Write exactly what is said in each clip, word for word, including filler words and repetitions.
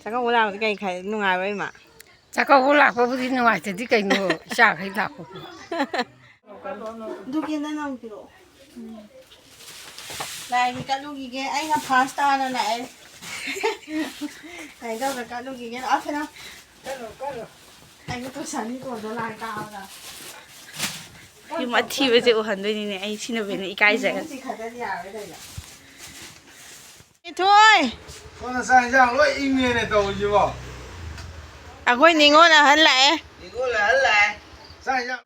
ꯆꯥꯛꯀꯧꯕ ꯂꯥꯛꯄꯗꯤ ꯀꯩ ꯈꯥꯏ ꯅꯨꯡꯉꯥꯏꯕ꯭ꯔꯥ, ꯏꯃꯥ? ꯆꯥꯛꯀꯧꯕ ꯂꯥꯛꯄꯕꯨꯗꯤ ꯅꯨꯡꯉꯥꯏꯇꯗꯤ ꯀꯩꯅꯣ, ꯏꯆꯥꯈꯩ ꯂꯥꯛꯄꯕꯨ꯫ ꯑꯗꯨ ꯀꯦꯟꯗꯜ ꯑꯃ ꯄꯤꯔꯛꯑꯣ꯫ ꯂꯥꯏꯒꯤ ꯀꯠꯂꯨꯈꯤꯒꯦ꯫ ꯑꯩꯅ ꯐꯥꯔꯁ ꯇꯥꯅ ꯂꯥꯛꯑꯦ꯫ ꯀꯩꯅꯣ ꯇꯧꯗ ꯀꯠꯂꯨꯈꯤꯒꯦ꯫ ꯂꯥꯛꯑꯣ, ꯐꯦꯅꯥꯎ꯫ ꯀꯠꯂꯣ, ꯀꯠꯂꯣ꯫ ꯑꯩꯒꯤ ꯄꯩꯁꯥꯅꯤ ꯀꯣꯟꯗꯣ ꯂꯥꯏ ꯀꯥꯕꯗ꯫ ꯌꯨꯝ ꯑꯊꯤꯕꯁꯦ ꯎꯍꯟꯗꯣꯏꯅꯤꯅꯦ ꯑꯩ, ꯁꯤꯅꯕꯨ ꯍꯦꯟꯅ ꯏꯀꯥꯏꯖꯔꯦ꯫ ꯁꯤ ꯈꯛꯇꯗꯤ ꯌꯥꯔꯣꯏ ꯀꯩꯅꯣ꯫ ꯏꯊꯣꯏ! ꯁꯣꯝꯗ ꯆꯥꯛ ꯏꯟꯖꯥꯡ ꯂꯣꯏ ꯏꯪꯉꯦꯅꯦ ꯇꯧꯔꯤꯁꯤꯕꯣ꯫ ꯑꯩꯈꯣꯏ ꯅꯤꯉꯣꯜ ꯑꯍꯜ ꯂꯥꯛꯑꯦ꯫ ꯅꯤꯉꯣꯜ ꯑꯍꯜ ꯂꯥꯛꯑꯦ꯫ ꯆꯥꯛ ꯏꯟꯖꯥꯡ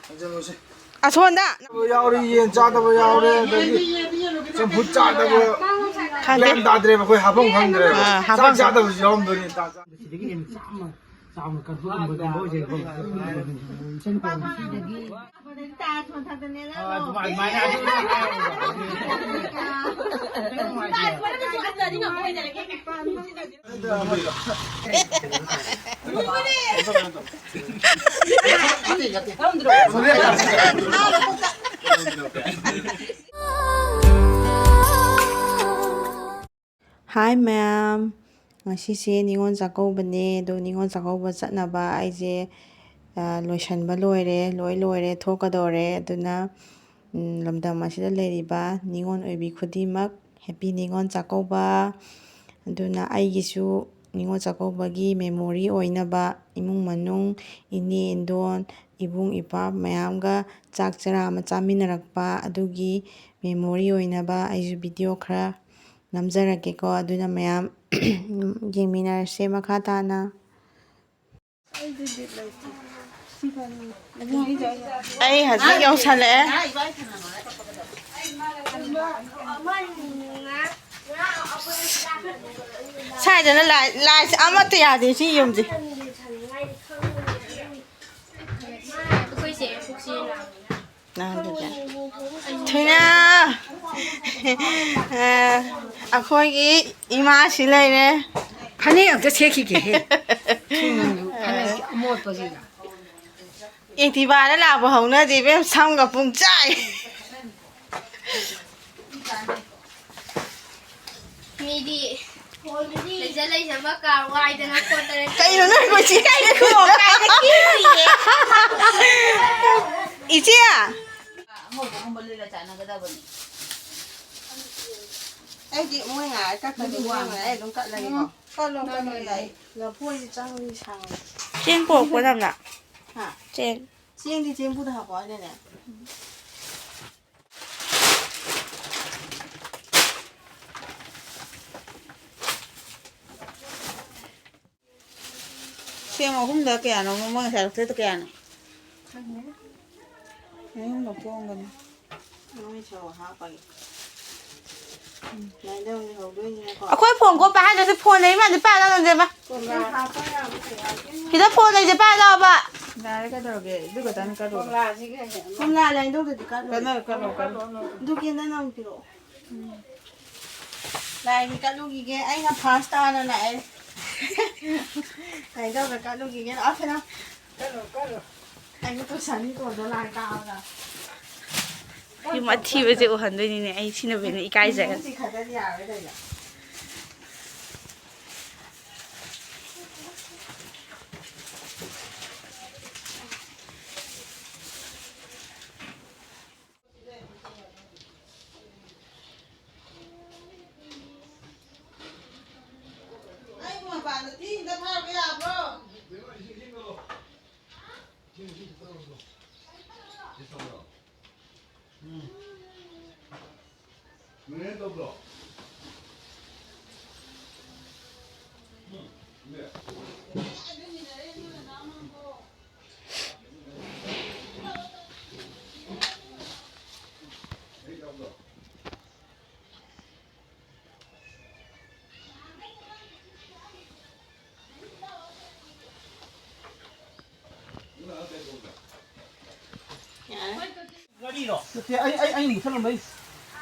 ꯍꯟꯖꯜꯂꯨꯁꯦ꯫ ꯑꯁꯣꯝꯗ꯫ ꯌꯥꯎꯔꯤ, ꯌꯦꯟ ꯆꯥꯗꯕ ꯌꯥꯎꯔꯦ, ꯑꯗꯒꯤ ꯆꯝꯐꯨꯠ ꯆꯥꯗꯕ꯫ ꯈꯪꯗꯦ꯫ ꯒ꯭ꯌꯥꯟ ꯇꯥꯗ꯭ꯔꯦꯕ, ꯑꯩꯈꯣꯏ ꯍꯥꯐꯝ ꯈꯪꯗ꯭ꯔꯦꯕ꯫ ꯑꯥ, ꯆꯥꯛ ꯍꯥꯐꯝ ꯈꯪꯗꯦ꯫ ꯆꯥꯗꯕꯁꯨ ꯌꯥꯎꯔꯝꯗꯣꯏꯅꯤ꯫ ꯆꯥꯛ ꯆꯥ- ꯁꯤꯗꯒꯤ ꯍꯦꯟꯅ ꯆꯥꯝꯃ ꯆꯥꯎꯅ ꯀꯠꯄꯒꯨꯝꯕ ꯀꯩꯅꯣ ꯑꯣꯏꯖꯩꯀꯣ꯫ ꯏꯆꯟ ꯀꯣꯟ꯫ ꯍꯥꯏ ꯃꯌꯥꯝ, ꯉꯁꯤꯁꯦ ꯅꯤꯉꯣꯜ ꯆꯥꯛꯀꯧꯕꯅꯦ꯫ ꯑꯗꯣ ꯅꯤꯉꯣꯜ ꯆꯥꯛꯀꯧꯕ ꯆꯠꯅꯕ ꯑꯩꯁꯦ, ꯑ, ꯂꯣꯏꯁꯟꯕ ꯂꯣꯏꯔꯦ, ꯂꯣꯏ ꯂꯣꯏꯔꯦ, ꯊꯣꯛꯀꯗꯧꯔꯦ꯫ ꯑꯗꯨꯅ, ꯎꯝ, ꯂꯝꯗꯝ ꯑꯁꯤꯗ ꯂꯩꯔꯤꯕ ꯅꯤꯉꯣꯜ ꯑꯣꯏꯕꯤ ꯈꯨꯗꯤꯡꯃꯛ ꯍꯦꯄꯤ ꯅꯤꯉꯣꯜ ꯆꯥꯛꯀꯧꯕ꯫ ꯑꯗꯨꯅ ꯑꯩꯒꯤꯁꯨ ꯅꯤꯉꯣꯜ ꯆꯥꯛꯀꯧꯕꯒꯤ ꯃꯦꯃꯣꯔꯤ ꯑꯣꯏꯅꯕ ꯏꯃꯨꯡ ꯃꯅꯨꯡ, ꯏꯅꯦ ꯏꯟꯗꯣꯟ, ꯏꯕꯨꯡ ꯏꯄ꯭ꯋꯥ ꯃꯌꯥꯝꯒ ꯆꯥꯛ ꯆꯔꯥ ꯑꯃ ꯆꯥꯃꯤꯟꯅꯔꯛꯄ ꯑꯗꯨꯒꯤ ꯃꯦꯃꯣꯔꯤ ꯑꯣꯏꯅꯕ ꯑꯩꯁꯨ ꯚꯤꯗꯤꯑꯣ ꯈꯔ ꯅꯝꯖꯔꯛꯀꯦꯀꯣ꯫ ꯑꯗꯨꯅ ꯃꯌꯥꯝ ꯌꯦꯡꯃꯤꯟꯅꯔꯁꯦ ꯃꯈꯥ ꯇꯥꯅ꯫ ꯑꯩ ꯍꯧꯖꯤꯛ ꯌꯧꯁꯜꯂꯛꯑꯦ꯫ ꯁ꯭ꯋꯥꯏꯗꯅ ꯂꯥꯏ-, ꯂꯥꯏꯠꯁꯦ ꯑꯃꯠꯇ ꯌꯥꯗꯦ ꯁꯤ ꯌꯨꯝꯁꯦ꯫ ꯑꯩꯈꯣꯏꯁꯦ ꯄꯨꯈ꯭ꯔꯤ ꯂꯥꯛꯑꯕꯅꯤꯅ꯫ ꯅꯪꯗꯨꯗꯤ꯫ ꯊꯣꯏꯅ꯫ ꯑ, ꯑꯩꯈꯣꯏꯒꯤ ꯏꯃꯥꯁꯤ ꯂꯩꯔꯦ꯫ ꯐꯅꯦꯛ ꯑꯝꯇ ꯁꯦꯠꯈꯤꯒꯦꯍꯦ꯫ ꯊꯨꯝ ꯐꯅꯦꯛ ꯑꯃꯣꯠꯄꯁꯤꯒ꯫ ꯑꯦꯛꯇꯤꯚꯥꯗ ꯂꯥꯛꯄ ꯍꯧꯅꯗꯦ ꯏꯕꯦꯝ, ꯁꯝꯒ ꯄꯨꯡꯆꯥꯏ꯫ ꯃꯤꯗꯤ ꯂꯩꯖ ꯂꯩꯖꯕ ꯀꯥ ꯋꯥꯏꯗꯅ ꯈꯣꯠꯇꯅ ꯀꯩꯅꯣ ꯅꯣꯏ ꯀꯣꯏꯆꯤ ꯀꯥꯏꯗ ꯈꯨꯝꯃꯣ? ꯀꯥꯏꯗ ꯀꯤꯔꯤꯒꯦ? ꯏꯆꯦ꯫ ꯑꯉꯧꯕꯒꯨꯝꯕ ꯂꯤꯠꯂ ꯆꯥꯟꯅꯒꯗꯕꯅꯤ꯫ ꯑꯩꯗꯤ ꯃꯣꯏ ꯉꯥꯏ ꯀꯛꯀꯅꯤ, ꯃꯣꯏ ꯉꯥꯏ ꯑꯗꯨꯝ ꯀꯠꯂꯒꯦꯀꯣ꯫ ꯀꯠꯂꯣ, ꯀꯠꯂꯣ, ꯌꯥꯏ꯫ ꯂꯐꯣꯏꯁꯦ ꯆꯪꯉꯤ ꯁꯥꯡꯉꯤ꯫ ꯆꯦꯡ ꯄꯣꯔꯛꯄ ꯅꯪꯅ? ꯍꯥ? ꯆꯦꯡ꯫ ꯆꯦꯡꯗꯤ ꯆꯦꯡꯕꯨꯗ ꯍꯥꯞꯄꯣ ꯍꯥꯏꯗꯅꯦ꯫ ꯁꯦꯝ ꯑꯍꯨꯝꯗ ꯀꯌꯥꯅꯣ? ꯃꯣꯏ ꯉꯁꯥꯏ ꯂꯧꯊꯣꯛꯏꯗꯣ ꯀꯌꯥꯅꯣ? ꯈꯪꯗꯦ꯫ ꯑꯍꯨꯝꯗ ꯄꯣꯡꯒꯅꯤ꯫ ꯃꯣꯏ ꯁꯣ ꯍꯥꯞꯄꯒꯦ꯫ ꯎꯝ꯫ ꯂꯥꯏꯟꯗ ꯑꯃꯨꯛ ꯂꯩꯍꯧꯗꯣꯏꯅꯤꯅꯀꯣ꯫ ꯑꯩꯈꯣꯏ ꯐꯣꯟ ꯀꯣ ꯄꯥꯏꯍꯜꯂꯁꯤ, ꯐꯣꯟ ꯂꯩ ꯃꯥꯜꯂꯦ, ꯄꯥꯏꯍꯜꯂ ꯂꯣꯏꯔꯦꯕ꯫ ꯀꯣꯝꯂꯥ ꯍꯥꯞꯄ ꯌꯥꯕ ꯀꯌꯥ ꯀꯩꯅꯣ? ꯁꯤꯗ ꯐꯣꯟ ꯂꯩꯁꯦ, ꯄꯥꯏꯍꯜꯂꯛꯑꯣꯕ꯫ ꯌꯥꯔꯦ, ꯀꯩꯗꯧꯔꯒꯦ? ꯑꯗꯨ ꯈꯛꯇꯅꯤ ꯀꯠꯂꯨ꯫ ꯀꯣꯝꯂꯥꯁꯤꯒ ꯍꯦꯛ ꯑꯃ ꯀꯠꯅꯔꯣ, ꯀꯠꯂꯣ, ꯀꯠꯂꯣ꯫ ꯑꯗꯨ ꯀꯦꯟꯗꯜ ꯑꯃ ꯄꯤꯔꯛꯑꯣ꯫ ꯎꯝ꯫ ꯂꯥꯏꯒꯤ ꯀꯠꯂꯨꯈꯤꯒꯦ꯫ ꯑꯩꯅ ꯐꯥꯔꯁ ꯇꯥꯅ ꯂꯥꯛꯑꯦ꯫ ꯀꯩꯗꯧꯔ ꯀꯠꯂꯨꯈꯤꯒꯦ? ꯂꯥꯛꯑꯣ, ꯊꯣꯏꯅ꯫ ꯀꯠꯂꯣ, ꯀꯠꯂꯣ꯫ ꯑꯩꯁꯨ ꯇꯧꯁꯟꯅꯤ ꯇꯣꯟꯗꯣ ꯂꯥꯏ ꯀꯥꯕꯗ꯫ ꯌꯨꯝ ꯑꯊꯤꯕꯁꯦ ꯎꯍꯟꯗꯣꯏꯅꯤꯅꯦ ꯑꯩ, ꯁꯤꯅꯕꯨ ꯍꯦꯟꯅ ꯏꯀꯥꯏꯖꯒꯅꯤ꯫ ꯁꯤ ꯈꯛꯇꯗꯤ ꯌꯥꯔꯣꯏ ꯀꯩꯅꯣ꯫ ꯑꯩꯕꯨ ꯃꯄꯥꯟꯗ ꯊꯤ ꯑꯝꯇ ꯐꯥꯔꯨꯕ ꯌꯥꯕ꯭ꯔꯣ? ꯎꯝ꯫ ꯃꯤꯅꯦ ꯇꯧꯗ꯭ꯔꯣ? ꯎꯝ, ꯏꯅꯦ꯫ ꯒꯥꯔꯤꯔꯣ? ꯅꯠꯇꯦ, ꯑꯩ, ꯑꯩ, ꯑꯩꯅ ꯃꯨꯊꯠꯂꯝꯕꯩ꯫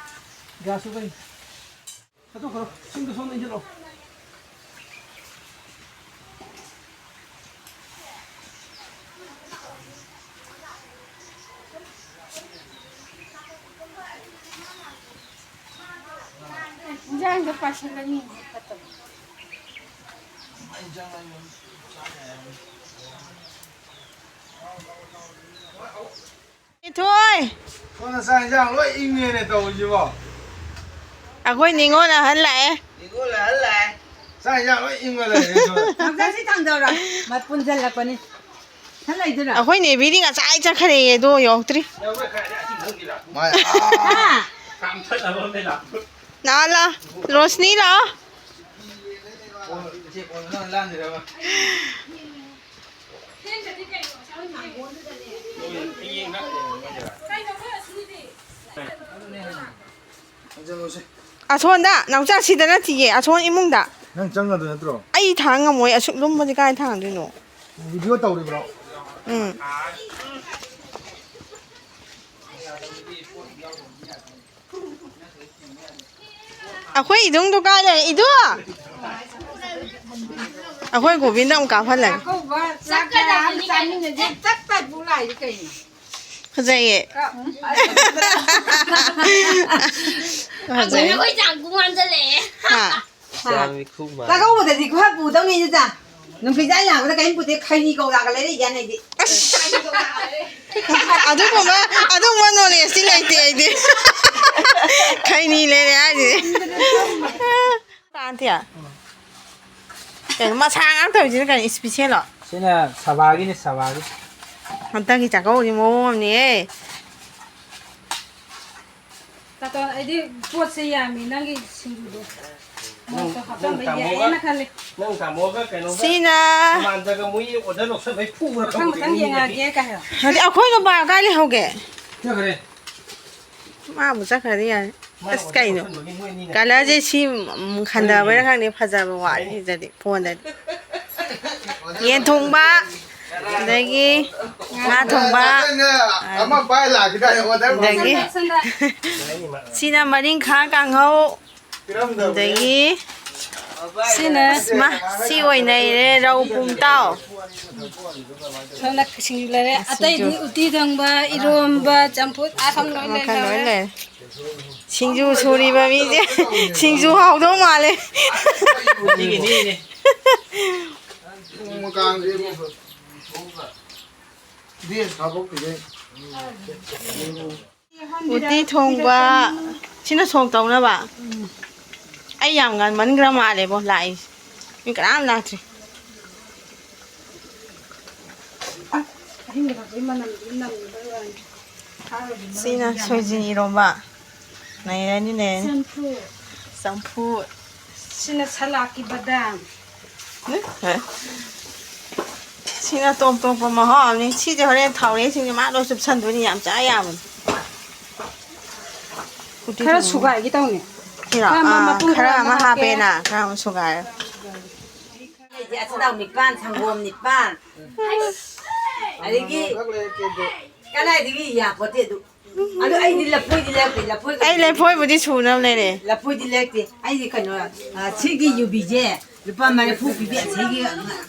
ꯒ꯭ꯌꯥꯁꯇꯨ ꯀꯩ? ꯆꯠꯊꯣꯛꯈ꯭ꯔꯣ, ꯁꯤꯡꯗꯣ ꯁꯣꯝꯗ ꯏꯟꯁꯤꯜꯂꯣ꯫ ꯏꯟꯖꯥꯡꯗꯣ ꯄꯥꯏꯁꯤꯜꯂꯅꯤ, ꯐꯠꯇꯕ꯫ ꯏꯊꯣꯏ! ꯁꯣꯝꯗ ꯆꯥꯛ ꯏꯟꯖꯥꯡ ꯂꯣꯏ ꯏꯪꯉꯦꯅꯦ ꯇꯧꯔꯤꯁꯤꯕꯣ꯫ ꯑꯩꯈꯣꯏ ꯅꯤꯉꯣꯜ ꯑꯍꯜ ꯂꯥꯛꯑꯦ꯫ ꯅꯤꯉꯣꯜ ꯑꯍꯜ ꯂꯥꯛꯑꯦ꯫ ꯆꯥꯛ ꯏꯟꯖꯥꯡ ꯂꯣꯏ ꯏꯪꯉ ꯂꯩꯔꯦ ꯁꯣꯝꯗ꯫ ꯅꯥꯎꯆꯥꯁꯤ ꯊꯥꯡꯗꯧꯔꯣ? ꯃ-, ꯄꯨꯟꯁꯤꯜꯂꯛꯄꯅꯤ꯫ ꯈꯔ ꯂꯩꯗꯣꯏꯔꯥ? ꯑꯩꯈꯣꯏ ꯅꯦꯕꯤꯗꯤ ꯉꯁꯥꯏ ꯆꯠꯈ꯭ꯔꯦꯌꯦ, ꯑꯗꯣ ꯌꯧꯔꯛꯇ꯭ꯔꯤ꯫ ꯃꯥꯏ, ꯑꯥ꯫ ꯍꯥ? ꯂꯥꯛꯑꯣ, ꯂꯥꯛꯑꯣ꯫ ꯔꯣꯁꯅꯤ, ꯂꯥꯛꯑꯣ꯫ ꯑꯁꯣꯟꯗ, ꯅꯥꯎꯆꯥ, ꯁꯤꯗ ꯅꯠꯇꯤꯌꯦ, ꯑꯁꯣꯟ ꯏꯃꯨꯡꯗ꯫ ꯅꯪ ꯆꯪꯒꯗꯣꯏ ꯅꯠꯇ꯭ꯔꯣ? ꯑꯩ ꯊꯥꯡ ꯉꯝꯃꯣꯏ, ꯑꯁꯨꯛ ꯂꯨꯝꯕꯁꯦ ꯀꯥꯏ ꯊꯥꯡꯗꯣꯏꯅꯣ? ꯚꯤꯗꯤꯑꯣ ꯇꯧꯔꯤꯕ꯭ꯔꯣ? ꯎꯝ꯫ ꯑꯩꯈꯣꯏ ꯏꯗꯨꯡꯗꯣ ꯀꯥꯏ ꯂꯩꯔꯦ? ꯏꯗꯨ! ꯑꯩꯈꯣꯏ ꯒꯣꯕꯤꯟꯗ ꯑꯃꯨꯛ ꯀꯥꯞꯍꯜꯂꯒꯦ꯫ ꯆꯥꯛ ꯀꯌꯥ ꯍꯥꯟꯅ ꯆꯥꯃꯤꯟꯅꯁꯦ? ꯆꯥꯛ ꯇꯠꯄꯨ ꯂꯥꯛꯏꯁꯦ ꯀꯩꯅꯣ? ꯐꯖꯩꯌꯦ꯫ ꯀ-, ꯎꯝ꯫ ꯐꯖꯩ꯫ ꯑꯩꯈꯣꯏ ꯆꯥꯛ ꯄꯨꯡ ꯍꯥꯟꯖꯜꯂꯛꯑꯦ꯫ ꯍꯥ? ꯆꯥꯛꯍꯧꯕꯗꯗꯤ ꯈꯔ ꯄꯨꯗꯧꯅꯤ ꯏꯆꯥ꯫ ꯅꯨꯡꯊꯤꯟ ꯆꯥꯛ ꯂꯥꯛꯄꯗ ꯀꯔꯤꯝ ꯄꯨꯗꯦ, ꯈꯩꯅꯤ ꯀꯧꯇꯥꯒ ꯂꯩꯔꯛꯏ ꯖꯥꯠꯅꯤ ꯑꯩꯗꯤ꯫ ꯑꯁ! ꯑꯗꯨꯒꯨꯝꯕ, ꯑꯗꯨꯒꯨꯝꯕ ꯅꯣꯂꯦꯖꯇꯤ ꯂꯩꯇꯦ ꯑꯩꯗꯤ꯫ ꯈꯩꯅꯤ ꯂꯩꯔꯦ ꯍꯥꯏꯁꯤꯗꯤ꯫ ꯀꯥꯟꯇꯤꯌꯥ꯫ ꯀꯩꯅꯣ ꯃꯁꯥ ꯉꯥꯛ ꯇꯧꯔꯤꯁꯤꯅ ꯀꯩꯅꯣ, ꯏꯁꯄꯤꯁꯦꯜꯂꯣ? ꯁꯤꯅ ꯁꯥꯕꯥꯒꯤꯅꯦ, ꯁꯥꯕꯥꯒꯤ꯫ ꯍꯟꯗꯛꯀꯤ ꯆꯥꯛꯀꯧꯕꯗꯤ ꯃꯑꯣꯡ ꯑꯃꯅꯤꯍꯦ꯫ ꯇꯥꯇꯣꯟ, ꯑꯩꯗꯤ ꯄꯣꯠꯁꯦ ꯌꯥꯝꯃꯤ, ꯅꯪꯒꯤ ꯁꯤꯡꯖꯨꯗꯣ ꯅꯪ, ꯃꯣꯔꯣꯛꯇꯣ ꯍꯥꯞꯆꯟꯕ ꯅꯪ ꯇꯥꯃꯣꯒ, ꯌꯥꯏꯌꯦꯅ ꯈꯜꯂꯦ꯫ ꯅꯪ ꯇꯥꯃꯣꯒ ꯀꯩꯅꯣꯒ ꯁꯤꯅ ꯃꯃꯥꯟꯗꯒ ꯃꯣꯏ order ꯂꯧꯁꯟꯕꯩ ꯐꯨꯕ꯭ꯔꯥ ꯃꯊꯪ ꯈꯪꯗꯦ ꯃꯊꯪ ꯃꯤꯅꯗꯤ꯫ ꯌꯦꯡꯉꯛꯑꯒꯦ ꯀꯥꯏ ꯍꯥꯏꯌꯣ꯫ ꯅꯠꯇꯦ, ꯑꯩꯈꯣꯏ ꯅꯨꯄꯥ ꯀꯥꯏ ꯂꯩꯍꯧꯒꯦ? ꯆꯠꯈ꯭ꯔꯦ꯫ ꯃꯥꯕꯨ ꯆꯠꯈ꯭ꯔꯗꯤ ꯌꯥꯔꯦ꯫ ꯃꯥꯅ ꯑꯁ, order ꯀꯩꯅꯣ? ꯂꯧꯁꯟꯕꯒꯤ ꯃꯣꯏ ꯑꯅꯤꯅ꯫ Colourꯁꯦ ꯁꯤ, ꯎꯝ, ꯍꯟꯊꯕꯩꯔꯥ ꯈꯪꯗꯦ, ꯐꯖꯕ ꯋꯥꯠꯂꯤ ꯁꯤꯗꯗꯤ, ꯐꯣꯟꯗꯗꯤ꯫ ꯌꯦꯟ ꯊꯣꯡꯕ, ꯑꯗꯒꯤ ꯉꯥ ꯊꯣꯡꯕ, ꯑꯃ ꯄꯥꯏ ꯂꯥꯛꯈꯤꯗꯥꯏ order ꯑꯗꯒꯤ ꯁꯤꯅ ꯃꯔꯤꯡꯈꯥ ꯀꯥꯡꯍꯧ, ꯄꯤꯔꯝꯗꯕꯅꯦ꯫ ꯑꯗꯒꯤ ꯁꯤꯅ ꯃꯥ, ꯁꯤ ꯑꯣꯏꯅ ꯂꯩꯔꯦ, ꯔꯧ ꯄꯨꯡꯇꯥꯎ꯫ ꯁꯣꯝꯗ ꯁꯤꯡꯖꯨ ꯂꯩꯔꯦ꯫ ꯁꯤꯡꯖꯨ꯫ ꯑꯇꯩꯗꯤ ꯎꯇꯤ ꯊꯣꯡꯕ, ꯏꯔꯣꯝꯕ, ꯆꯝꯐꯨꯠ, ꯑꯁꯪ ꯂꯣꯏ ꯃꯈꯜ ꯂꯣꯏ ꯂꯩꯍꯧꯔꯦ꯫ ꯂꯩꯔꯦ꯫ ꯁꯤꯡꯖꯨ ꯁꯨꯔꯤꯕ ꯃꯤꯁꯦ ꯁꯤꯡꯖꯨ ꯍꯥꯎꯗꯧ ꯃꯥꯜꯂꯦ꯫ ꯁꯤꯒꯤꯅꯤꯅꯦ꯫ ꯄꯨꯡ ꯃꯀꯥꯡꯁꯦ ꯏꯕꯨꯡ ꯗꯦꯁ ꯊꯥꯗꯣꯛꯈꯤꯗꯦ꯫ ꯎꯇꯤ ꯊꯣꯡꯕ꯫ ꯁꯤꯅ ꯁꯣꯛ ꯇꯧꯅꯕ꯫ ꯑꯩ ꯌꯥꯝ ꯉꯟꯃꯟꯈ꯭ꯔ ꯃꯥꯜꯂꯦꯕꯣ ꯂꯥꯛꯏꯁꯦ꯫ ꯃꯤ ꯀꯅꯥꯝ ꯂꯥꯛꯇ꯭ꯔꯤ꯫ ꯑꯍꯤꯡꯕꯗꯗꯤ ꯃꯅꯝꯗꯤ ꯅꯝꯃꯤꯕꯩ ꯋꯥꯅꯤ꯫ ꯁꯤꯅ ꯁꯣꯏꯖꯤꯟ ꯏꯔꯣꯝꯕ꯫ ꯅꯩꯔꯅꯤ, ꯅꯩꯔꯅꯤ꯫ ꯆꯝꯐꯨꯠ꯫ ꯆꯝꯐꯨꯠ꯫ ꯁꯤꯅ ꯁꯂꯥꯛꯀꯤ ꯕꯗꯥꯝ꯫ ꯁꯤꯅ ꯇꯣꯞ ꯇꯣꯞꯄ ꯃꯍꯥꯎ ꯑꯃꯅꯤ꯫ ꯁꯤꯁꯦ ꯍꯣꯔꯦꯟ ꯊꯥꯎꯔꯦꯛꯁꯤꯡꯁꯦ ꯃꯥ ꯂꯣꯏ ꯆꯨꯞꯁꯟꯗꯣꯏꯅꯤ, ꯌꯥꯝ ꯆꯥ ꯌꯥꯕꯅꯤ꯫ ꯎꯇꯤ ꯈꯔ ꯊꯣꯡꯕ꯫ ꯁꯨꯒꯥꯏꯒꯦ ꯇꯧꯅꯦ꯫ ꯁꯤꯔꯣ? ꯈꯔ ꯑꯃ ꯑꯥ, ꯃꯄꯨꯡ ꯈꯔ ꯈꯔ ꯑꯃ ꯑꯃ ꯍꯥꯞꯄꯦ꯫ ꯍꯥꯞꯄꯦꯅ, ꯈꯔ ꯑꯃ ꯁꯨꯒꯥꯏꯔꯦ꯫ ꯑꯆꯅꯥꯎ ꯅꯤꯄꯥꯟ, ꯁꯪꯒꯣꯝ ꯅꯤꯄꯥꯟ꯫ ꯑꯗꯒꯤ ꯀꯅꯥꯏꯗꯒꯤ ꯌꯥꯄꯣꯠꯇꯦ ꯑꯗꯨ꯫ ꯑꯗꯨ ꯑꯩꯗꯤ ꯂꯐꯣꯏꯗꯤ ꯂꯩꯔꯛꯇꯦ, ꯂꯐꯣꯏ ꯑꯩ ꯂꯐꯣꯏꯕꯨꯗꯤ ꯁꯨꯅꯕ ꯂꯩꯔꯦ꯫ ꯂꯐꯣꯏꯗꯤ ꯂꯩꯔꯛꯇꯦ꯫ ꯑꯩꯗꯤ ꯀꯩꯅꯣ, ꯑ, ꯁꯤꯒꯤ ꯌꯨꯕꯤꯁꯦ ꯂꯨꯄꯥ ꯃꯔꯤꯐꯨ ꯄꯤꯕꯤ ꯑꯁꯤꯒꯤ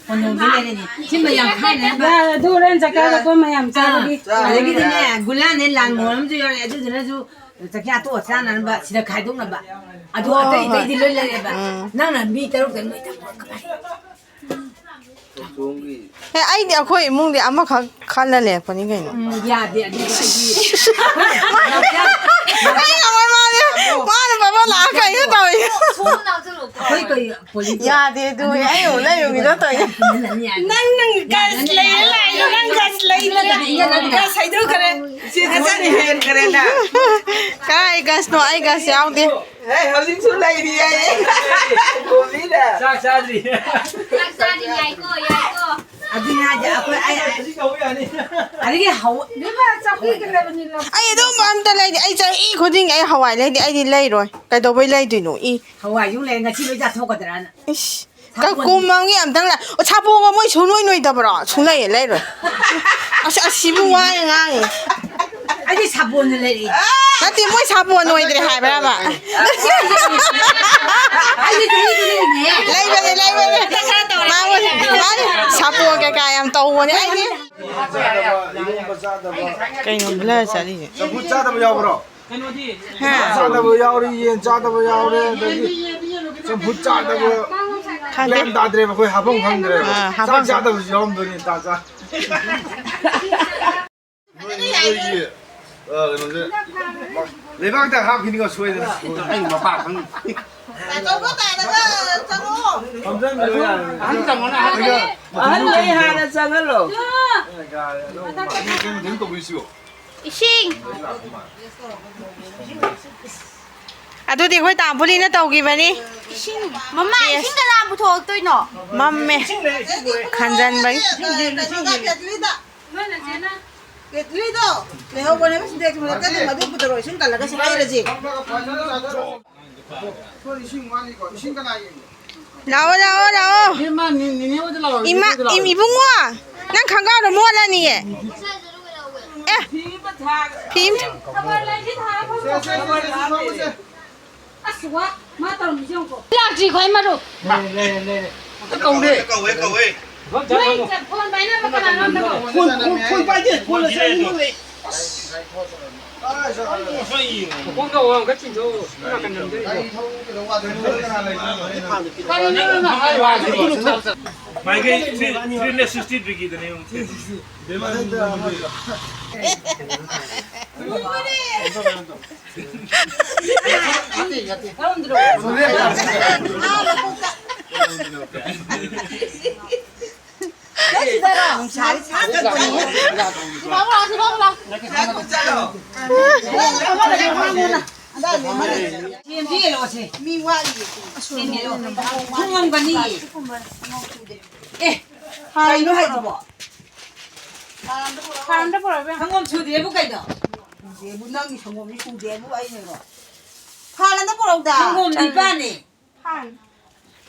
ꯀꯣꯟꯗꯣꯡꯗ ꯂꯩꯔꯅꯤ꯫ ꯁꯤꯃ ꯌꯥꯝ ꯊꯥꯏꯅ ꯌꯥ-, ꯑꯗꯨ ꯍꯣꯔꯦꯟ ꯆꯥꯛ ꯆꯥꯔꯒ ꯃꯌꯥꯝ ꯆꯥꯕꯒꯤ꯫ ꯑꯗꯒꯤꯗꯤꯅꯦ, ꯒꯨꯂꯥꯅꯦ ꯂꯥꯜ ꯃꯣꯍꯣꯟ ꯑꯃꯁꯨ ꯌꯥꯎꯔꯛꯑꯦ꯫ ꯑꯗꯨꯗꯨꯅꯁꯨ ꯆꯥꯛꯆꯥ ꯇꯣꯛꯑ ꯆꯥꯅꯅꯕ ꯁꯤꯗ ꯈꯥꯏꯗꯣꯛꯅꯕ꯫ ꯑꯗꯨ ꯍꯣꯏ, ꯑꯇꯩ ꯍꯣꯏ꯫ ꯑꯇꯩꯗꯤ ꯂꯣꯏ ꯂꯩꯔꯦꯕ꯫ ꯎꯝ꯫ ꯅꯪꯅ ꯃꯤ ꯇꯔꯨꯛꯇ ꯅꯣꯏ ꯊꯝꯃꯣ ꯀꯃꯥꯏꯅ? ꯑꯦ, ꯑꯩꯗꯤ ꯑꯩꯈꯣꯏ ꯏꯃꯨꯡꯗꯤ ꯑꯃꯈꯛ ꯈꯜꯂ ꯂꯩꯔꯛꯄꯅꯤ ꯀꯩꯅꯣ꯫ ꯎꯝ, ꯌꯥꯗꯦ, ꯑꯗꯨꯗꯤ ꯑꯩꯗꯤ ꯑꯩ ꯉꯝꯃꯣꯏ ꯃꯥꯅꯦ꯫ ꯃꯥꯅ ꯕꯕꯥ ꯂꯥꯛꯑ ꯀꯩꯅꯣ ꯇꯧꯔꯤ꯫ ꯑꯩꯈꯣꯏ ꯀꯩ ꯄꯣꯂꯤꯇꯤꯛꯁ? ꯌꯥꯗꯦ ꯑꯗꯨ ꯑꯩ ꯑꯃꯨꯛ ꯂꯩꯔꯨꯒꯤꯗꯣ ꯇꯧꯔꯤ꯫ ꯅꯪ, ꯅꯪ ꯒꯁ ꯂꯩꯔ ꯂꯥꯛꯏꯗꯣ, ꯅꯪ ꯒꯁ ꯂꯩꯗꯅ ꯒꯁ ꯍꯥꯏꯗꯣꯛꯈ꯭ꯔꯦ꯫ ꯁꯤ ꯊꯕꯛꯅ ꯍꯦꯟꯈ꯭ꯔꯦꯅ꯫ ꯀꯥꯏ ꯒꯁꯅꯣ? ꯑꯩ ꯒꯁ ꯌꯥꯎꯗꯦ꯫ ꯑꯦ, ꯍꯧꯖꯤꯛꯁꯨ ꯂꯩꯔꯤ ꯍꯥꯏꯌꯦ꯫ ꯒꯣꯕꯤꯗ꯫ ꯆꯥꯛ ꯆꯥꯗ꯭ꯔꯤ꯫ ꯆꯥꯛ ꯆꯥꯗ꯭ꯔꯤ, ꯌꯥꯏꯀꯣ, ꯌꯥꯏꯀꯣ꯫ ꯑꯗꯨꯅꯦ ꯍꯥꯏꯁꯦ, ꯑꯩꯈꯣꯏ, ꯑꯩ, ꯍꯧꯖꯤꯛ ꯀꯧꯕ ꯌꯥꯅꯤ꯫ ꯑꯗꯒꯤ ꯍꯧ-, ꯏꯕꯦꯝꯃ, ꯆꯧꯀ꯭ꯔꯤꯒ ꯂꯩꯕꯅꯤ, ꯂꯧ꯫ ꯑꯩ ꯑꯗꯨꯝꯕ ꯑꯝꯇ ꯂꯩꯇꯦ꯫ ꯑꯩ ꯆꯍꯤ ꯈꯨꯗꯤꯡꯒꯤ ꯑꯩ ꯍꯋꯥꯏ ꯂꯩꯇꯦ꯫ ꯑꯩꯗꯤ ꯂꯩꯔꯣꯏ꯫ ꯀꯩꯗꯧꯕꯩ ꯂꯩꯗꯣꯏꯅꯣ? ꯏ꯫ ꯍꯋꯥꯏꯁꯨ ꯂꯩ, ꯉꯁꯤ ꯂꯣꯏ ꯆꯥꯊꯣꯛꯀꯗ꯭ꯔꯥꯅ꯫ ꯏꯁ꯫ ꯁꯥꯄꯣꯟ꯫ ꯀꯀꯨꯝ ꯑꯃꯒꯤ ꯑꯝꯇꯪ ꯂꯩ-, ꯑꯣ, ꯁꯥꯄꯣꯟꯒ ꯃꯣꯏ ꯁꯨꯡꯅꯣꯏ ꯅꯣꯏꯗꯕ꯭ꯔꯣ? ꯁꯨꯡꯂꯩ ꯂꯩꯔꯣꯏ꯫ ꯑꯁ, ꯑꯁꯤꯕꯨ ꯋꯥꯅ ꯉꯥꯡꯉꯤ꯫ ꯑꯩꯗꯤ ꯁꯥꯄꯣꯟꯁꯨ ꯂꯩꯔꯛꯏ꯫ ꯅꯠꯇꯦ, ꯃꯣꯏ ꯁꯥꯄꯣꯟ ꯅꯣꯏꯗ꯭ꯔꯦ ꯍꯥꯏꯕ꯭ꯔꯕ? ꯑꯩꯗꯤ ꯆꯍꯤ ꯈꯨꯗꯤꯡꯒꯤꯅꯦ꯫ ꯂꯩꯕꯅꯦ, ꯂꯩꯕꯅꯦ꯫ ꯃꯥꯕꯨ, ꯃꯥꯅ ꯁꯥꯄꯣꯟ ꯀꯩꯀꯥ ꯌꯥꯝ ꯇꯧꯕꯅꯦ꯫ ꯑꯩꯗꯤ ꯏꯔꯣꯝꯕ ꯆꯥꯗꯕ꯫ ꯀꯩꯅꯣ ꯕ꯭ꯂꯔ ꯆꯠꯂꯤꯁꯦ? ꯆꯝꯐꯨꯠ ꯆꯥꯗꯕ ꯌꯥꯎꯕ꯭ꯔꯣ? ꯍꯥ? ꯆꯥꯗꯕ ꯌꯥꯎꯔꯤ, ꯌꯦꯟ ꯆꯥꯗꯕ ꯌꯥꯎꯔꯦ, ꯑꯗꯒꯤ ꯆꯝꯐꯨꯠ ꯆꯥꯗꯕ꯫ ꯈꯪꯗꯦ꯫ ꯒ꯭ꯌꯥꯟ ꯇꯥꯗ꯭ꯔꯦꯕ, ꯑꯩꯈꯣꯏ ꯍꯥꯐꯝ ꯈꯪꯗ꯭ꯔꯦꯕ꯫ ꯑꯥ, ꯍꯥꯐꯝ ꯆꯥꯛ ꯆꯥꯗꯕꯁꯨ ꯌꯥꯎꯔꯝꯗꯣꯏꯅꯤ, ꯇꯥ ꯆꯥ꯫ ꯅꯣꯏꯒꯤ, ꯑ, ꯀꯩꯅꯣꯁꯦ, ꯂꯩꯕꯥꯛꯇ ꯍꯥꯞꯈꯤꯅꯤꯀꯣ, ꯁꯣꯏꯗꯅ꯫ ꯑꯩ ꯃꯄꯥ ꯈꯪꯗꯦ꯫ ꯇꯥꯆꯧꯕ ꯇꯥꯔꯒ ꯆꯪꯉꯛꯑꯣ꯫ ꯐꯝꯖꯟꯕꯤꯔꯣ ꯌꯥꯔꯦ꯫ ꯑꯍꯟ ꯆꯪꯉꯣꯅ ꯍꯥꯏꯕꯅꯦ꯫ ꯑꯍꯟ ꯂꯩ ꯍꯥꯟꯅ ꯆꯪꯍꯜꯂꯣ꯫ ꯌꯥꯔꯦ, ꯑꯗꯣ ꯀꯩꯅꯣ ꯇꯧꯕꯤꯁꯤꯕꯣ? ꯏꯁꯤꯡ꯫ ꯑꯗꯨꯗꯤ ꯑꯩꯈꯣꯏ ꯇꯥꯝꯄꯨꯂꯤꯅ ꯇꯧꯈꯤꯕꯅꯤ꯫ ꯏꯁꯤꯡ꯫ ꯃꯃꯥ, ꯏꯁꯤꯡ ꯀꯅꯥ ꯄꯨꯊꯣꯛꯇꯣꯏꯅꯣ? ꯃꯝꯃꯦ꯫ ꯈꯟꯖꯟꯕꯒꯤ꯫ ꯀꯩꯅꯣꯗ, ꯀꯦꯇꯂꯤꯗ꯫ ꯀꯦꯇꯂꯤꯗꯣ ꯂꯩꯍꯧꯕꯅꯦꯕ, ꯁꯤꯟꯇꯦꯛꯁ ꯃꯊꯛꯇ ꯑꯗꯨꯝ ꯑꯗꯨ ꯄꯨꯊꯔꯛꯑꯣ, ꯏꯁꯤꯡ ꯀꯜꯂꯒ ꯁꯤ ꯍꯩꯔꯁꯤ꯫ ꯂꯥꯛꯑꯣ, ꯂꯥꯛꯑꯣ, ꯂꯥꯛꯑꯣ꯫ ꯏꯃꯥ, ꯅꯦ-, ꯅꯦꯅꯦ ꯍꯣꯏꯗ ꯂꯥꯛꯑꯣ, ꯏꯃꯥ, ꯅꯦꯅꯦ ꯍꯣꯏꯗ ꯂꯥꯛꯑꯣ꯫ ꯏꯝ-, ꯏꯕꯨꯡꯉꯣ, ꯅꯪ ꯈꯪꯒꯥꯎꯗꯣ ꯃꯣꯠꯂꯅꯤꯌꯦ꯫ ꯑꯦ, ꯐꯤ ꯑꯃ ꯊꯥ-, ꯐꯤ ꯑꯃ ꯊꯥ-, ꯁꯦ, ꯁꯦ, ꯁꯦ, ꯁꯦ, ꯁꯦ, ꯁꯦ꯫ ꯑꯁ, ꯋꯥ, ꯃꯥ ꯇꯧꯔꯝꯃꯤꯁꯦ ꯌꯦꯡꯉꯨꯀꯣ꯫ ꯂꯥꯛꯇ꯭ꯔꯤ ꯈꯣꯏ ꯃꯔꯨꯞ꯫ ꯂꯩꯔꯦ, ꯂꯩꯔꯦ, ꯂꯩꯔꯦ꯫ ꯑꯝꯇ ꯀꯧꯅꯦ꯫ ꯀꯧꯋꯦ, ꯀꯧꯋꯦ꯫ ꯐꯣꯟ ꯆꯥꯔꯝꯃꯣ꯫ ꯅꯣꯏ ꯐꯣꯟ ꯄꯥꯏꯅꯕ ꯀꯅꯥꯅꯣ ꯑꯝꯇ ꯀꯧ꯫ ꯐꯣꯟ, ꯐꯣꯟ, ꯐꯣꯟ ꯄꯥꯏꯗꯦ, ꯐꯣꯟ ꯑꯁꯤ ꯑꯅꯤ ꯂꯩ꯫ ꯃꯈꯣꯡꯗ ꯋꯥ ꯑꯃ ꯈꯔ ꯆꯤꯡꯊꯣꯛꯑꯣ꯫ ꯁꯣꯝ ꯅꯥꯀꯟꯗ ꯑꯝꯇ ꯌꯦꯡꯉꯣ꯫ ꯀꯔꯤꯅꯣ ꯅꯪꯅ ꯍꯥꯏꯔꯤꯕ? ꯃꯥꯏꯀꯩ three, three sixty degree ꯗꯅꯦ ꯌꯦꯡꯉꯨ꯫ ꯁꯦꯝꯕꯤꯔꯣꯁꯦ꯫ ꯃꯤ ꯋꯥꯠꯂꯤꯌꯦ꯫ ꯁꯦꯝꯕꯤꯔꯣ꯫ ꯊꯣꯡꯉꯝꯒꯅꯤꯌꯦ꯫ ꯑꯦ, ꯀꯩꯅꯣ ꯍꯥꯏꯁꯤꯕꯣ? ꯐꯥꯟꯗ ꯄꯨꯔꯛꯑꯣ, ꯏꯕꯦꯝꯃ꯫ ꯁꯪꯒꯣꯝ ꯁꯨꯗꯦꯕꯨ ꯀꯩꯅꯣ? ꯁꯨꯗꯦꯕꯨ, ꯅꯪꯒꯤ ꯁꯪꯒꯣꯝꯗꯤ ꯁꯨꯗꯦꯕꯨ ꯑꯩꯅꯔꯣ? ꯐꯥꯟꯗ ꯄꯨꯔꯛꯎꯗ꯫ ꯁꯪꯒꯣꯝ ꯅꯤꯄꯥꯟꯅꯦ꯫ ꯐꯥꯟ꯫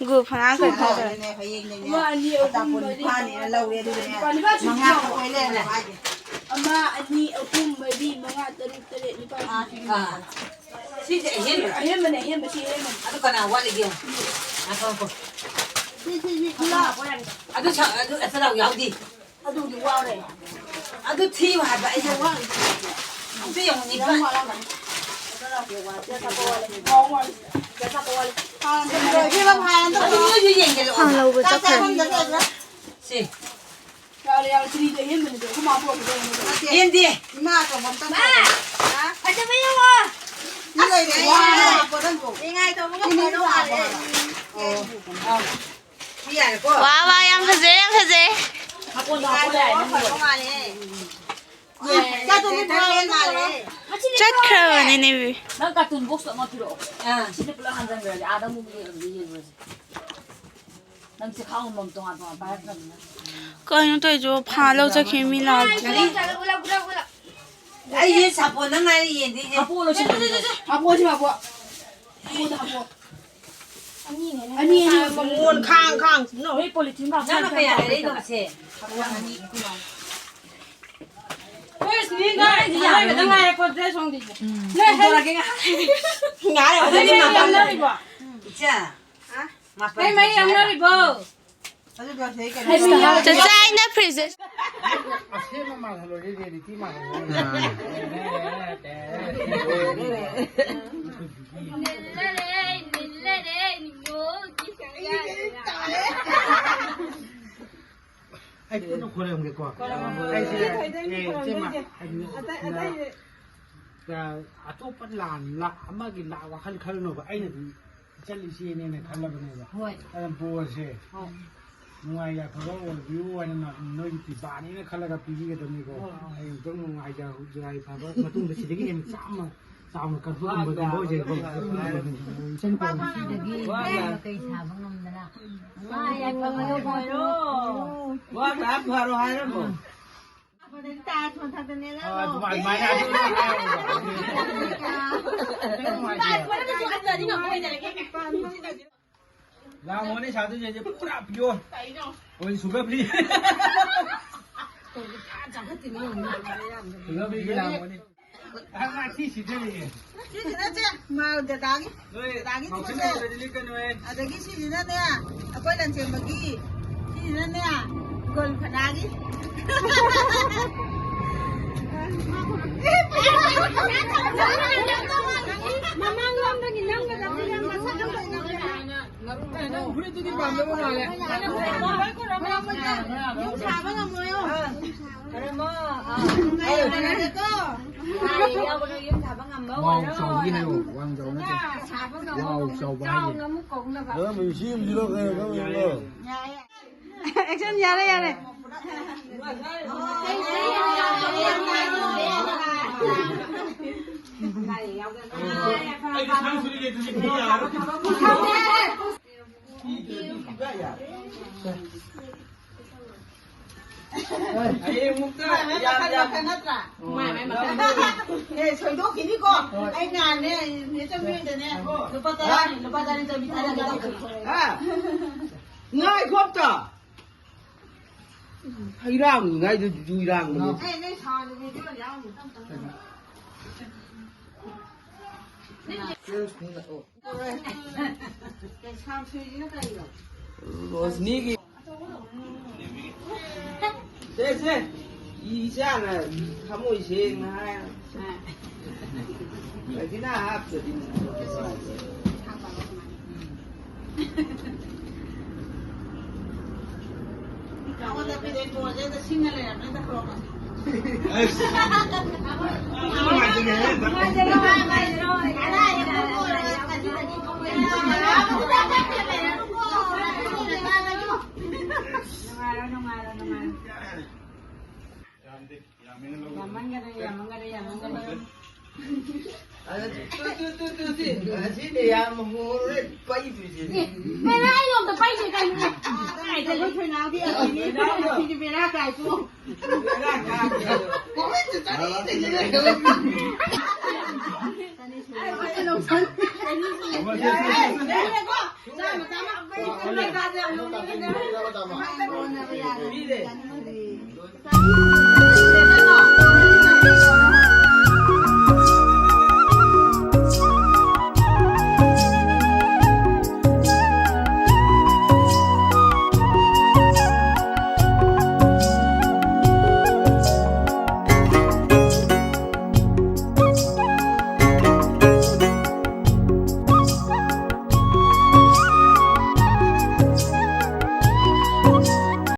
ꯒꯨ ꯐꯥꯟ ꯀꯩ ꯐꯥꯟ? ꯍꯌꯦꯡꯅꯦ, ꯍꯌꯦꯡꯅꯦ꯫ ꯑꯃ, ꯑꯅꯤ, ꯑꯍꯨꯝ, ꯑꯇꯥꯄꯣꯟ ꯃꯔꯤ, ꯅꯤꯄꯥꯟꯅꯦꯅ ꯂꯧꯔꯦ, ꯑꯗꯨꯒꯅꯦ, ꯅꯤꯄꯥꯟ, ꯅꯤꯄꯥꯟ, ꯃꯉꯥ ꯁꯨꯗ꯭ꯔꯣ? ꯈꯛ ꯑꯣꯏ ꯂꯩꯔꯝꯃꯦ꯫ ꯑꯃ, ꯑꯅꯤ, ꯑꯍꯨꯝ, ꯃꯔꯤ, ꯃꯉꯥ, ꯇꯔꯨꯛ, ꯇꯔꯦꯠ, ꯅꯤꯄꯥꯟ꯫ ꯑꯥ꯫ ꯁꯤꯁꯦ ꯑꯍꯦꯟꯕ꯫ ꯑꯍꯦꯟꯕꯅꯦ, ꯑꯍꯦꯟꯕ, ꯁꯤ ꯑꯍꯦꯟꯕꯅꯦ꯫ ꯑꯗꯨ ꯀꯅꯥ ꯋꯥꯠꯂꯤꯒꯦ? ꯉꯥꯏꯈꯣ, ꯉꯥꯏꯈꯣ꯫ ꯁꯤ, ꯁꯤ, ꯁꯤ, ꯁꯤ ꯂꯥꯛꯑꯣ ꯌꯥꯅꯤ꯫ ꯑꯗꯨ ꯁ-, ꯑꯗꯨ ꯑꯆꯥꯊꯥꯎ ꯌꯥꯎꯗꯦ꯫ ꯑꯗꯨꯗꯤ ꯋꯥꯔꯦ꯫ ꯑꯗꯨ ꯊꯤꯌꯨ ꯍꯥꯏꯕ ꯑꯩꯅ꯫ ꯋꯥꯔꯦ꯫ ꯑꯝꯇ ꯌꯦꯡꯉꯨꯅꯦ꯫ ꯌꯥꯝ ꯋꯥꯔꯝꯃꯅꯤ꯫ ꯆꯥꯊꯣꯛꯄ ꯋꯥꯠꯂꯦ꯫ ꯆꯥꯊꯣꯛꯄ ꯋꯥꯠꯂꯦ꯫ ꯍꯥꯟꯅ ꯇꯧꯔꯣ, ꯏꯕꯦꯝꯃ, ꯍꯥꯟꯅ ꯇꯧꯔꯣ꯫ ꯑꯗꯨ ꯅꯣꯏꯁꯨ ꯌꯦꯡꯒꯦ꯫ ꯐꯪ ꯂꯧꯕ ꯆꯠꯈ꯭ꯔꯦ꯫ ꯁꯤ꯫ ꯌꯥꯔꯦ, ꯌꯥꯔꯦ, ꯆꯤꯅꯤꯗꯣ ꯑꯍꯦꯟꯕꯅꯤꯗꯣ, ꯑꯩꯈꯣꯏ ꯃꯥ ꯄꯨꯔꯛꯄꯗꯣ ꯑꯩꯉꯣꯟꯗ ꯅꯠꯇꯦ꯫ ꯍꯦꯟꯗꯦ꯫ ꯏꯃꯥ ꯑꯆꯧꯕ ꯑꯝꯇ ꯄꯨꯔꯛꯑꯣ꯫ ꯍꯥ? ꯐꯖꯕ ꯌꯦꯡꯉꯣ꯫ ꯁꯤ ꯂꯩꯔꯦ꯫ ꯑꯁ, ꯋꯥ, ꯌꯥꯔꯦ꯫ ꯍꯥꯄꯣ ꯅꯪꯕꯨ꯫ ꯅꯤꯡꯉꯥꯏ ꯇꯧꯕꯒ ꯆꯤꯅꯤꯗꯣ ꯐꯗꯧ ꯃꯥꯜꯂꯦ꯫ ꯍꯥꯄꯣ꯫ ꯑꯣ꯫ ꯑꯥ꯫ ꯁꯤ ꯌꯥꯔꯦꯀꯣ? ꯋꯥ, ꯋꯥ, ꯌꯥꯝ ꯐꯖꯩ, ꯌꯥꯝ ꯐꯖꯩ꯫ ꯍꯥꯄꯣ, ꯍꯥꯄꯣ, ꯌꯥꯔꯦ, ꯅꯪꯕꯨ꯫ ꯐꯗꯧ ꯃꯥꯜꯂꯦ꯫ ꯆꯠꯈ꯭ꯔꯕꯅꯤꯅꯦ꯫ ꯅꯪ carton box ꯑꯃ ꯄꯤꯔꯛꯑꯣ꯫ ꯑꯥ꯫ ꯁꯤꯗ ꯄꯨꯂꯞ ꯍꯥꯟꯖꯟꯈ꯭ꯔꯁꯦ꯫ ꯑꯥꯗ ꯑꯃꯨꯛ ꯌꯦꯜꯂꯨꯔꯁꯦ꯫ ꯅꯪ ꯆꯦꯈꯥꯎ ꯑꯃꯃꯝ ꯇꯣꯉꯥꯟ ꯇꯣꯉꯥꯟ ꯄꯥꯏꯔꯛꯇ꯭ꯔꯕꯅꯤꯅ꯫ ꯀꯩꯅꯣ ꯇꯧꯔꯤꯁꯤꯕꯣ? ꯐꯥ ꯂꯧ ꯆꯠꯈꯤꯕ ꯃꯤ ꯂꯥꯛꯑꯗꯤ꯫ ꯑꯩꯁꯦ ꯁꯥꯄꯣꯟꯗ ꯉꯥꯏꯔꯦ ꯌꯦꯟꯗꯣꯏꯁꯦ꯫ ꯍꯥꯄꯣ ꯂꯣꯏꯁꯤꯜꯂꯣ꯫ ꯍꯥꯄꯣꯁꯤ ꯍꯥꯄꯣ꯫ ꯍꯥꯄꯣꯗ ꯍꯥꯄꯣ꯫ ꯑꯅꯤ, ꯑꯅꯤ, ꯃꯣꯟ ꯈꯥꯡ ꯈꯥꯡ꯫ ꯅꯣꯏ polythene ꯅꯪꯅ ꯀꯌꯥ ꯂꯩꯔꯛꯏꯅꯣ ꯃꯁꯦ? ꯍꯥꯄꯣ ꯑꯅꯤ꯫ ꯍꯣꯏ, ꯁꯤꯗꯤ ꯉꯥꯏ-, ꯉꯥꯏꯕꯗ ꯉꯥꯏꯔꯦꯀꯣ, dress ꯍꯣꯡꯗꯣꯏꯁꯦ꯫ ꯎꯝ꯫ ꯅꯣꯏ ꯍꯩ-, ꯉꯥꯏꯔꯦ, ꯑꯗꯨꯗꯤ ꯑꯗꯨꯗꯤ ꯃꯥꯄꯟ ꯌꯥꯝꯅꯔꯤꯕꯣ? ꯏꯆꯦ, ꯃꯥꯄꯟ ꯍꯩ ꯃꯍꯤ ꯍꯥꯏꯔꯣ꯫ ꯌꯥꯝꯅꯔꯤꯕꯣ? ꯑꯗꯨꯗꯣ ꯁꯤ ꯀꯩꯅꯣ ꯆꯆꯥ, ꯑꯩꯅ fridge ꯑꯁꯦꯡꯕ ꯃꯥꯜꯍꯜꯂꯣꯏꯔꯦ, reality ꯃꯥꯜꯍꯜꯂꯣꯏꯔꯦ꯫ ꯑꯥ꯫ ꯑꯩ ꯄꯨꯟꯅ ꯈꯣꯏꯔꯝꯒꯦꯀꯣ꯫ ꯈꯣꯏꯔꯝꯃꯣ꯫ ꯑꯩꯁꯦ, ꯁꯤ ꯊꯣꯏꯗꯣꯏꯅꯤ ꯑꯦ, ꯏꯆꯦꯃ, ꯈꯣꯏꯔꯝꯗꯣꯏꯁꯦ꯫ ꯑꯇꯩ, ꯑꯇꯩ ꯑꯇꯣꯞꯄ ꯂꯥꯟ ꯂꯥ-, ꯑꯃꯒꯤ ꯂꯥ-, ꯋꯥꯈꯜ ꯈꯜꯂꯨꯅꯣꯕ꯫ ꯑꯩꯅꯗꯤ ꯏꯆꯜ ꯏꯆꯦꯅꯦꯅ ꯈꯜꯂꯕꯅꯦꯕ꯫ ꯍꯣꯏ꯫ ꯑꯗꯨꯅ ꯕꯣꯔꯁꯦ ꯍꯣꯏ꯫ ꯅꯨꯡꯉꯥꯏ ꯌꯥꯏꯐꯕ ꯑꯣꯏꯕꯤꯌꯨ ꯍꯥꯏꯅ ꯅ-, ꯅꯣꯏꯒꯤ ꯄꯤꯕꯥꯅꯦꯅ ꯈꯜꯂꯒ ꯄꯤꯕꯤꯒꯗꯕꯅꯤꯀꯣ꯫ ꯍꯣꯏ, ꯍꯣꯏ꯫ ꯍꯌꯦꯡ ꯑꯃꯨꯛꯇꯪ ꯅꯨꯡꯉꯥꯏꯖ-, ꯌꯥꯏꯐꯕ ꯃꯇꯨꯡꯗ ꯁꯤꯗꯒꯤ ꯍꯦꯟꯅ ꯆꯥꯝꯃ ꯆꯥꯎꯅ ꯀꯠꯄ ꯉꯝꯕ ꯉꯝꯕ ꯑꯣꯏꯖꯩꯀꯣ꯫ ꯏꯆꯟ ꯀꯧꯕ꯫ ꯁꯤꯗꯒꯤ ꯍꯦꯟꯅ ꯀꯩ ꯁꯥꯕ ꯉꯝꯗꯅ꯫ ꯅꯨꯡꯉꯥꯏ ꯌꯥꯏꯐꯕ ꯑꯣꯏꯔꯣ꯫ ꯋꯥ ꯉꯥꯏꯍꯥꯛ ꯐꯔꯣ ꯍꯥꯏꯔꯝꯃꯣ꯫ ꯑꯗꯨꯃꯥꯏꯅ ꯑꯗꯨꯝ ꯍꯥꯏꯌꯣꯕ꯫ ꯂꯥꯡꯉꯣꯅꯦ ꯁꯥꯗꯣꯏꯁꯦ, ꯄꯨꯔꯥ pure꯫ ꯀꯩꯅꯣ? ꯑꯩꯈꯣꯏ sugar free꯫ Sugar free ꯒꯤ ꯂꯥꯡꯉꯣꯅꯦ꯫ ꯑꯉꯥꯡ ꯊꯤ ꯁꯤꯗꯔꯤꯌꯦ꯫ ꯁꯤꯁꯤꯅ ꯆꯦ, ꯃꯥ ꯗꯗꯥꯒꯤ꯫ ꯅꯣꯏ ꯗꯗꯥꯒꯤ ꯉꯥꯎꯁꯟꯅꯕꯗꯗꯤ ꯂꯤꯛꯀꯅꯨꯍꯦ꯫ ꯑꯗꯒꯤ ꯁꯤꯁꯤꯅꯅꯦ, ꯑꯩꯈꯣꯏ ꯂꯟꯆꯦꯟꯕꯒꯤ꯫ ꯁꯤꯁꯤꯅꯅꯦ, ꯒꯣꯜ ꯐꯅꯥꯒꯤ꯫ ꯃꯃꯥꯡꯂꯣꯝꯗꯒꯤ ꯅꯝꯒꯗꯕꯅꯤ, ꯅꯪ ꯃꯁꯛ ꯑꯝꯇ ꯎꯗꯦ꯫ ꯅꯪ ꯐꯨꯔꯤꯠꯇꯨꯗꯤ ꯄꯥꯝꯗꯕ ꯃꯥꯜꯂꯦ꯫ ꯌꯨꯝ ꯁꯥꯕ ꯉꯝꯃꯣꯏꯌꯣ꯫ ꯀꯔꯝꯕ? ꯑꯥ꯫ ꯌꯥꯎꯒꯅꯨ, ꯌꯥꯎꯒꯅꯨ, ꯌꯨꯝ ꯁꯥꯕ ꯉꯝꯕ ꯋꯥꯎ ꯑꯣꯏꯔꯣ꯫ ꯆꯥꯎꯕꯤ ꯍꯥꯏꯌꯣ, ꯋꯥꯡ ꯆꯥꯎꯕ ꯅꯠꯇꯦ꯫ ꯁꯥꯕ ꯉꯝꯕ ꯋꯥꯎ ꯆꯥꯎꯕ ꯍꯥꯏꯌꯣ꯫ ꯆꯥꯎꯅ ꯑꯃꯨꯛ ꯀꯧꯅꯕ꯫ ꯀꯔꯝꯕ ꯌꯨꯝꯁꯤ ꯌꯨꯝꯁꯤꯔꯣ ꯀꯩꯅꯣ ꯈꯪꯉꯤꯕ꯭ꯔꯣ? ꯌꯥꯏꯌꯦ꯫ ꯑꯦꯛꯁꯟ ꯌꯥꯔꯦ, ꯌꯥꯔꯦ꯫ ꯍꯌꯦꯡꯃꯨꯛꯇ ꯃꯥꯏ ꯃꯥꯏ ꯌꯥꯝ ꯃꯈꯜ ꯌꯥꯝ ꯃꯈꯜ ꯅꯠꯇ꯭ꯔꯥ? ꯃꯥꯏ ꯃꯥꯏ ꯃꯈꯜ꯫ ꯑꯦ, ꯁꯣꯏꯗꯣꯛꯈꯤꯅꯤꯀꯣ꯫ ꯑꯩ ꯅꯍꯥꯟꯅꯦ, ꯅꯦ ꯆꯧꯕꯤꯗꯅꯦ, ꯂꯨꯄꯥ ꯇꯔꯥꯅꯤ, ꯂꯨꯄꯥ ꯇꯔꯥꯅꯤ ꯆꯧꯕꯤ ꯊꯥꯗꯒꯦ ꯇꯧꯕꯅꯦ꯫ ꯍꯥ? ꯉꯥꯏꯈꯣ ꯑꯝꯇ꯫ ꯍꯩꯔꯥꯡꯉꯤꯉꯥꯏꯗ ꯖꯨꯏꯔꯥꯡꯕꯅꯦ꯫ ꯑꯦ, ꯅꯣꯏ ꯁꯥꯎꯟꯗꯨꯗꯤ ꯌꯥꯎꯅꯤ, ꯇꯞ ꯇꯞꯅ꯫ ꯔꯣꯁꯅꯤꯒꯤ꯫ ꯁꯦ, ꯁꯦ꯫ ꯏꯆꯥꯅ ꯊꯃꯣꯏ ꯁꯦꯡꯅ ꯍꯥꯏ꯫ ꯀꯩꯁꯤꯅ ꯍꯥꯞꯇꯗꯤ꯫ ꯅꯉꯣꯟꯗ ꯄꯤꯔꯛꯑꯦ, ꯕꯣꯜꯁꯦ ꯁꯤꯡꯉ ꯂꯩꯔꯝꯃꯦ, ꯍꯦꯛꯇ ꯈꯨꯔꯣꯝ꯫ ꯑꯁ꯫ ꯅꯨꯡꯉꯥꯏꯇꯦꯅꯦ꯫ ꯅꯨꯡꯉꯥꯏꯔꯣ, ꯅꯨꯡꯉꯥꯏꯔꯣ, ꯅꯨꯡꯉꯥꯏꯔꯣ꯫ ꯌꯥꯝꯃꯟꯒꯔꯦ, ꯌꯥꯝꯃꯟꯒꯔꯦ, ꯌꯥꯝꯃꯟꯒꯔꯦ꯫ ꯑꯗ ꯇꯨ, ꯇꯨ, ꯇꯨ, ꯇꯨ, ꯁꯤ, ꯑꯁꯤꯅꯦ ꯌꯥꯝ ꯍꯣꯔꯦ ꯄꯩꯗꯣꯏꯁꯦ꯫ ꯕꯦꯔꯥ ꯑꯩꯉꯣꯟꯗ ꯄꯩꯗꯦ ꯀꯩꯅꯣ꯫ ꯀꯥꯏꯗ ꯑꯩꯈꯣꯏ ꯊꯣꯏꯅꯥꯎꯗꯤ ꯑꯁꯤꯅꯤ, ꯑꯁꯤꯗꯤ ꯕꯦꯔꯥ ꯀꯥꯏꯀꯣ꯫ ꯕꯦꯔꯥ ꯀꯥꯏ꯫ ꯀꯃꯥꯏꯅ ꯆꯠꯂꯤ? ꯆꯠꯂꯤ, ꯆꯠꯂꯤ꯫ ꯑꯩ ꯂꯧꯁꯟ-, ꯌꯥꯔꯦ, ꯌꯥꯔꯦ, ꯌꯥꯔꯦꯀꯣ꯫ ꯆꯥꯝꯃ, ꯆꯥꯝꯃ꯫ ꯄꯤꯔꯦ꯫